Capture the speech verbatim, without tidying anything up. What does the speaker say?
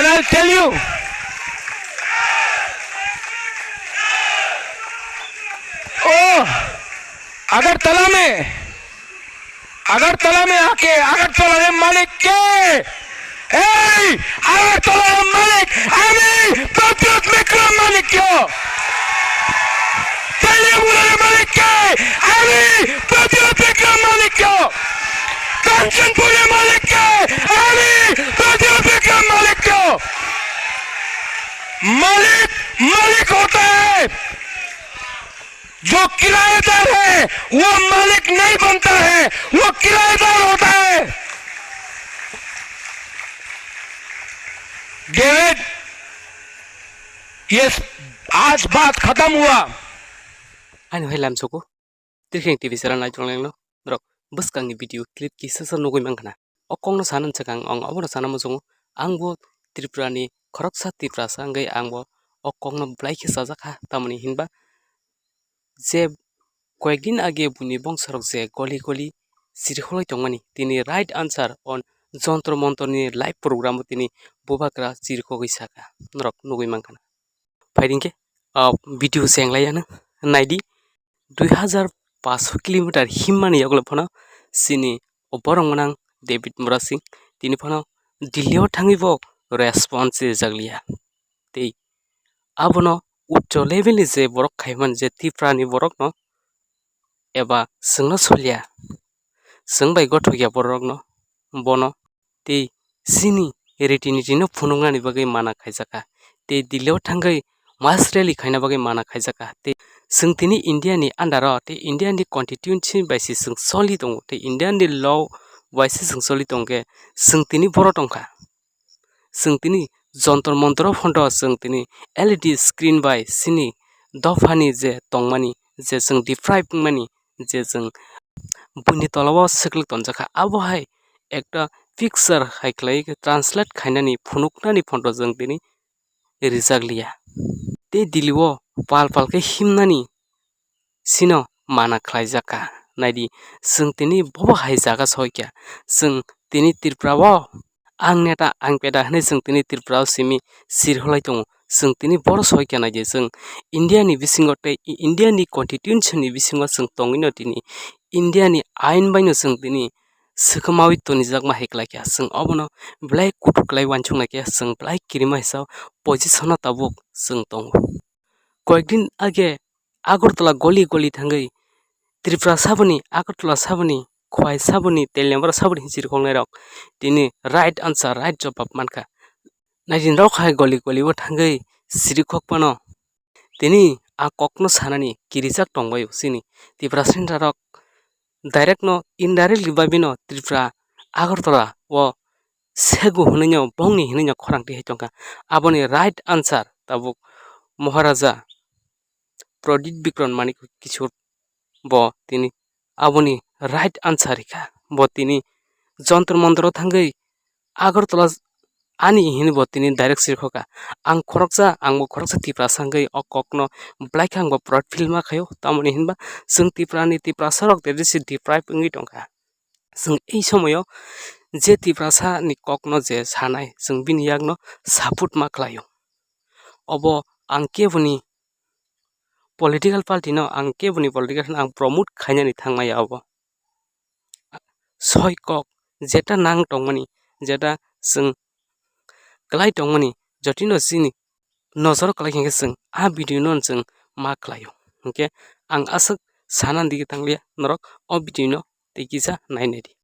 And I'll tell you. Oh, Agartala mein, Agartala mein aake Agartala ke malik ke? Hey, Agartala ke malik ami Pradyot Bikram Manikya. Teliamura ke malik ke? Ami Pradyot Bikram Manikya. Kanchanpur ke malik ke? Ami Pradyot Bikram Manikya. मालिक मालिक होता है, जो किराएदार है वो मालिक नहीं बनता है, वो किराएदार होता है। डेविड, ये आज बात खत्म हुआ। Ani hai lamsoko. Tirkheng T V channel naitonglengno norok bwskangni video clip kisa sa nugwi mankha na. O kokno sana swkang ang obono sana muchungo. Ang bo Tripura ni khoroksa Tiprasa wngwi ang bo o kokno belai khe chajakha, tamoni hinba je koyekdin age buini bongsorok je goli goli chirikhogwi tongmani, tini right answer on Jontro Montor ni live program o tini bubagra chirikhogwi saka, norok nugwi mankha na. Phaidi khe, ah, video chenglai ano naidi, dui hazar paanch kilometer himmani yokle phano chini o borok mwnang David Murasing tini phano Delhi o thangwi bo response rijak liya. Tei abono uccho level ni je borok khaimani je Tripura ni borok no eba chwngno soliya. Chwng bai gothok ya borok no, bono tei chini riti niti no phunuknani bagwi mana khaijakha, tei Delhi o thangwi mass rally khaina bagwi mana khaijakha, tei chwng tini India ni under o tei India ni constituency bai se chwng choli tongo, tei India ni law bai se chwng choli tongkhe chwng tini boro tongkha. Chwng tini Jontor Montor o photo chwng tini L E D screen bai chini dophani je tongmani, je chwng deprive wngmani, je chwng buini tola o swklwk tonjakha, abo hai ekta picture hai khlai translate khainani phunuknani photo chwng tini rijak liya. Tei Delhi o pal pal khe himnani sino mana khlaijakha. Naidi, chwng tini bobo hai jaga soikha. Chwng tini Tripura o ang neta, ang peda hwnwi chwng tini Tripura o simi sirholai tongo. Chwng tini boro soikha naidi, chwng India ni bisingo tei India ni constitution ni bisingo chwng tongwino tini India ni ain baino chwng tini swkamawi tonijakma hai khlaikha. Chwng obono belai kutuk khlai uansuknaikhe, chwng belai kirima hai sao position o tabuk chwng tongo. Koyekdin age Agartala goli goli thangwi Tripura saboni, Agartala saboni, Khowai saboni, Teliamura saboni hinwi sirikhoknairok tini right answer, right jobab mankha. Naisinrok hai goli goli o thangwi sirikhok phano tini a kokno sanani kirijak tongbaio chini Tiprasa rok direct no indirectly bai bino Tripura Agartala o segu hwnwi no bongni hwnwi no khorang twi hai tongkha. Aboni right answer tabuk Maharaja Pradip Bikram Manik Kishore bo tini aboni right answer rikha. Bo tini Jontor Montor o thangwi Agartala ani hinwi bo tini direct sirkhoka. Ang khoroksa, ang bo khoroksa Tiprasa wngwi o kokno belai khe ang bo proud feel ma khaio. Tamoni hinba chwng Tripura ni Tiprasa rok tei se deprive wngwi tongkha. Chwng ei somoyo je Tiprasa ni kokno je sanai, chwng bini yakno support ma khlaio. Obo ang keboni political party no, ang keboni political no ang promote khainani thangmaya obo. Soi kok jeta nang tongmani, jeta chwng kwlai tongmani, jotino chini nojoro kwlai khe chwng a video no chwng ma khlaio. Hinkhe ang aswk sana digi tangliya, norok o video no tei kisa nai naidi.